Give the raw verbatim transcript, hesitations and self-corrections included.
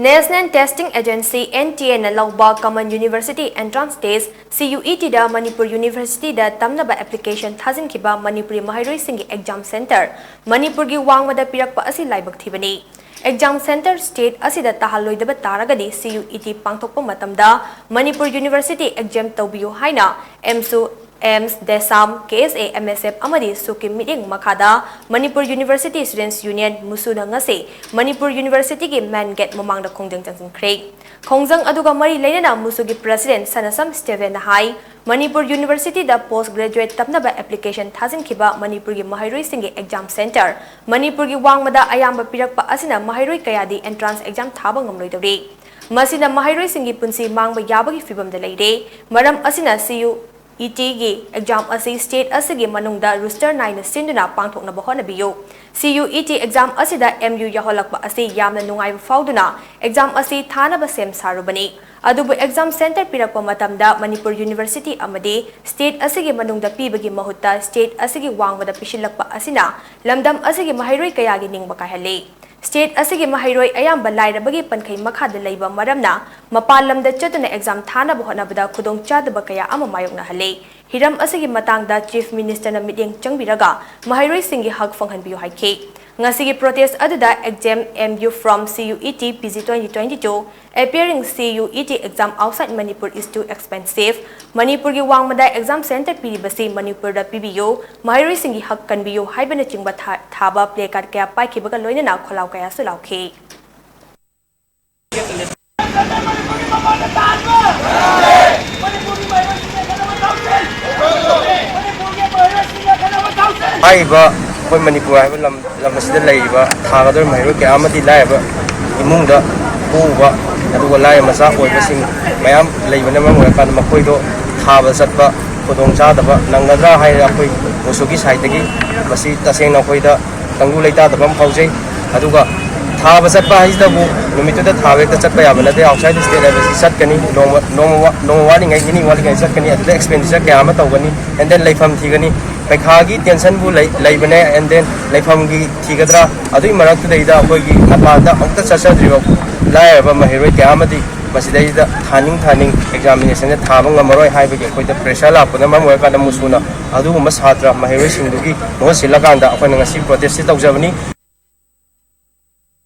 National Testing Agency, N T A ꯅ ꯂꯧꯕ Common University Entrance Test, C U E T ꯗ Manipur University ꯗ ꯇꯝꯅꯕ application ꯊꯥꯖꯤꯟꯈꯤꯕ Manipuri ꯃꯍꯩꯔꯣꯏꯁꯤꯡꯒꯤ exam center ꯃꯅꯤꯄꯨꯔꯒꯤ ꯋꯥꯡꯃꯗ ꯄꯤꯔꯛꯄ ꯑꯁꯤ ꯂꯥꯏꯕꯛ ꯊꯤꯕꯅꯤ꯫ Exam center state ꯑꯁꯤꯗ ꯇꯥꯍꯜꯂꯣꯏꯗꯕ ꯇꯥꯔꯒꯗꯤ C U E T ꯄꯥꯡꯊꯣꯛꯄ ꯃꯇꯝꯗ ꯃꯅꯤꯄꯨꯔ University exam ꯇꯧꯕꯤꯌꯨ ꯍꯥꯏꯅ ꯑꯦꯝꯁꯨ, AIMS, ꯗꯦꯁꯥꯝ, K S A, M S F ꯑꯃꯗꯤ ꯁꯨꯛꯀꯤ ꯃꯤꯠꯌꯦꯡ ꯃꯈꯥꯗ ꯃꯅꯤꯄꯨꯔ University Students Union, ꯃꯨꯁꯨꯅ ꯉꯁꯤ ꯃꯅꯤꯄꯨꯔ University ꯒꯤ main gate ꯃꯃꯥꯡꯗ ꯈꯣꯡꯖꯪ ꯆꯪꯁꯤꯟꯈ꯭ꯔꯦ꯫ ꯈꯣꯡꯖꯪ ꯑꯗꯨꯒ ꯃꯔꯤ ꯂꯩꯅꯅ ꯃꯨꯁꯨꯒꯤ president ꯁꯅꯁꯝ ꯁ꯭ꯇꯦꯚꯦꯟꯅ ꯍꯥꯏ, ꯃꯅꯤꯄꯨꯔ University ꯗ post graduate ꯇꯝꯅꯕ application ꯊꯥꯖꯤꯟꯈꯤꯕ ꯃꯅꯤꯄꯨꯔꯒꯤ ꯃꯍꯩꯔꯣꯏꯁꯤꯡꯒꯤ exam center ꯃꯅꯤꯄꯨꯔꯒꯤ ꯋꯥꯡꯃꯗ ꯑꯌꯥꯝꯕ ꯄꯤꯔꯛꯄ ꯑꯁꯤꯅ ꯃꯍꯩꯔꯣꯏ ꯀꯌꯥꯗꯤ entrance exam ꯊꯥꯕ ꯉꯝꯂꯣꯏꯗꯧꯔꯤ꯫ ꯃꯁꯤꯅ ꯃꯍꯩꯔꯣꯏꯁꯤꯡꯒꯤ ꯄꯨꯟꯁꯤ ꯃꯥꯡꯕ ꯌꯥꯕꯒꯤ ꯐꯤꯚꯝꯗ ꯂꯩꯔꯦ꯫ ꯃꯔꯝ ꯑꯁꯤꯅ C U E T ꯒꯤ exam ꯑꯁꯤ state ꯑꯁꯤꯒꯤ ꯃꯅꯨꯡꯗ roster ꯅꯥꯏꯅ ꯁꯤꯟꯗꯨꯅ ꯄꯥꯡꯊꯣꯛꯅꯕ ꯍꯣꯠꯅꯕꯤꯌꯨ꯫ C U E T exam ꯑꯁꯤꯗ M U ꯌꯥꯎꯍꯜꯂꯛꯄ ꯑꯁꯤ ꯌꯥꯝꯅ ꯅꯨꯡꯉꯥꯏꯕ ꯐꯥꯎꯗꯨꯅ exam ꯑꯁꯤ ꯊꯥꯅꯕ ꯁꯦꯝ ꯁꯥꯔꯨꯕꯅꯤ꯫ ꯑꯗꯨꯕꯨ exam center ꯄꯤꯔꯛꯄ ꯃꯇꯝꯗ ꯃꯅꯤꯄꯨꯔ University ꯑꯃꯗꯤ state ꯑꯁꯤꯒꯤ ꯃꯅꯨꯡꯗ ꯄꯤꯕꯒꯤ ꯃꯍꯨꯠꯇ state ꯑꯁꯤꯒꯤ ꯋꯥꯡꯃꯗ ꯄꯤꯁꯤꯜꯂꯛꯄ ꯑꯁꯤꯅ ꯂꯝꯗꯝ ꯑꯁꯤꯒꯤ ꯃꯍꯩꯔꯣꯏ ꯀꯌꯥꯒꯤ ꯅꯤꯡꯕ ꯀꯥꯏꯍꯜꯂꯤ꯫ State ꯑꯁꯤꯒꯤ ꯃꯍꯩꯔꯣꯏ ꯑꯌꯥꯝꯕ ꯂꯥꯏꯔꯕꯒꯤ ꯄꯟꯈꯩ ꯃꯈꯥꯗ ꯂꯩꯕ ꯃꯔꯝꯅ ꯃꯄꯥꯟ ꯂꯝꯗ ꯆꯠꯇꯨꯅ exam ꯊꯥꯅꯕ ꯍꯣꯠꯅꯕꯗ ꯈꯨꯗꯣꯡꯆꯥꯗꯕ ꯀꯌꯥ ꯑꯃ ꯃꯥꯌꯣꯛꯅꯍꯜꯂꯤ꯫ ꯍꯤꯔꯝ ꯑꯁꯤꯒꯤ ꯃꯇꯥꯡꯗ Chief Minister ꯅ ꯃꯤꯠꯌꯦꯡ ꯆꯪꯕꯤꯔꯒ ꯃꯍꯩꯔꯣꯏꯁꯤꯡꯒꯤ ꯍꯛ ꯐꯪꯍꯟꯕꯤꯌꯨ ꯍꯥꯏꯈꯤ꯫ ꯉꯁꯤꯒꯤ protest ꯑꯗꯨꯗ exam M U from C U E T P G twenty twenty-two, appearing C U E T exam outside Manipur is too expensive, ꯃꯅꯤꯄꯨꯔꯒꯤ ꯋꯥꯡꯃꯗ exam center ꯄꯤꯔꯤꯕꯁꯤ ꯃꯅꯤꯄꯨꯔꯗ ꯄꯤꯕꯤꯌꯨ, ꯃꯍꯩꯔꯣꯏꯁꯤꯡꯒꯤ ꯍꯛ ꯀꯟꯕꯤꯌꯨ ꯍꯥꯏꯕꯅꯆꯤꯡꯕ ꯊꯥ-, ꯊꯥꯕ placard ꯀꯌꯥ ꯄꯥꯏꯈꯤꯕꯒ ꯂꯣꯏꯅꯅ ꯈꯣꯜꯂꯥꯎ ꯀꯌꯥꯁꯨ ꯂꯥꯎꯈꯤ꯫ ꯍꯥꯏꯔꯤꯕ ꯑꯩꯈꯣꯏ ꯃꯅꯤꯄꯨꯔ ꯍꯥꯏꯕ ꯂꯝ ꯂꯝ ꯑꯁꯤꯗ ꯂꯩꯔꯤꯕ ꯊꯥꯒꯗꯧꯔꯤꯕ ꯃꯍꯩꯔꯣꯏ ꯀꯌꯥ ꯑꯃꯗꯤ ꯂꯥꯏꯔꯕ ꯏꯃꯨꯡꯗ ꯄꯣꯛꯎꯕ, ꯑꯗꯨꯒ ꯂꯥꯏꯔ ꯃꯆꯥ ꯑꯣꯏꯕꯁꯤꯡ ꯃꯌꯥꯝ ꯂꯩꯕꯅ ꯃꯔꯝ ꯑꯣꯏꯔꯀꯥꯟꯗ ꯃꯈꯣꯏꯗꯣ ꯊꯥꯕ ꯆꯠꯄ ꯈꯨꯗꯣꯡꯆꯥꯗꯕ ꯅꯪꯒꯗ꯭ꯔꯥ ꯍꯥꯏꯅ ꯑꯩꯈꯣꯏ ꯃꯨꯁꯨꯒꯤ ꯁꯥꯏꯠꯇꯒꯤ ꯃꯁꯤ ꯇꯁꯦꯡꯅ ꯑꯩꯈꯣꯏꯗ ꯇꯪꯗꯨ ꯂꯩꯇꯥꯗꯕ ꯑꯃ ꯐꯥꯎꯖꯩ꯫ ꯑꯗꯨꯒ ꯊꯥꯕ ꯆꯠꯄ ꯍꯥꯏꯁꯤꯗꯕꯨ ꯅꯨꯃꯤꯠꯇꯨꯗ ꯊꯥꯕ ꯍꯦꯛꯇ ꯆꯠꯄ ꯌꯥꯕ ꯅꯠꯇꯦ꯫ Outside state ꯍꯥꯏꯕꯁꯤ ꯆꯠꯀꯅꯤ, ꯅꯣꯡꯃ ꯅꯣꯡꯃ ꯋꯥ- ꯅꯣꯡꯃ ꯋꯥꯠꯂꯤꯉꯩ, ꯅꯤꯅꯤ ꯋꯥꯠꯂꯤꯉꯩ ꯆꯠꯀꯅꯤ꯫ ꯑꯗꯨꯗ expenditure ꯀꯌꯥ ꯑꯃ ꯇꯧꯒꯅꯤ꯫ And then ꯂꯩꯐꯝ ꯊꯤꯒꯅꯤ꯫ ꯄꯩꯈꯥꯒꯤ tension ꯕꯨ ꯂꯩ ꯂꯩꯕꯅꯦ꯫ And then ꯂꯩꯐꯝꯒꯤ ꯊꯤꯒꯗ꯭ꯔꯥ? ꯑꯗꯨꯒꯤ ꯃꯔꯛꯇꯨꯗꯩꯗ ꯑꯩꯈꯣꯏꯒꯤ ꯃꯄꯥꯟꯗ ꯑꯃꯨꯛꯇ ꯆꯠꯆꯗ꯭ꯔꯤꯕ ꯂꯥꯏꯔꯕ ꯃꯍꯩꯔꯣꯏ ꯀꯌꯥ ꯑꯃꯗꯤ ꯃꯁꯤꯗꯩꯗ ꯊꯥꯅꯤꯡ ꯊꯥꯅꯤꯡ examination ꯊꯥꯕ ꯉꯝꯃꯔꯣꯏ ꯍꯥꯏꯕꯒꯤ ꯑꯩꯈꯣꯏꯗ pressure ꯂꯥꯛꯄꯅ ꯃꯔꯝ ꯑꯣꯏꯔꯀꯥꯟꯗ ꯃꯨꯁꯨꯅ ꯑꯗꯨꯒꯨꯝꯕ ꯁꯥꯇ꯭ꯔ ꯃꯍꯩꯔꯣꯏꯁꯤꯡꯗꯨꯒꯤ ꯃꯍꯨꯠ ꯁꯤꯜꯂꯀꯥꯟꯗ ꯑꯩꯈꯣꯏꯅ ꯉꯁꯤ protest ꯁꯤ ꯇꯧꯖꯕꯅꯤ꯫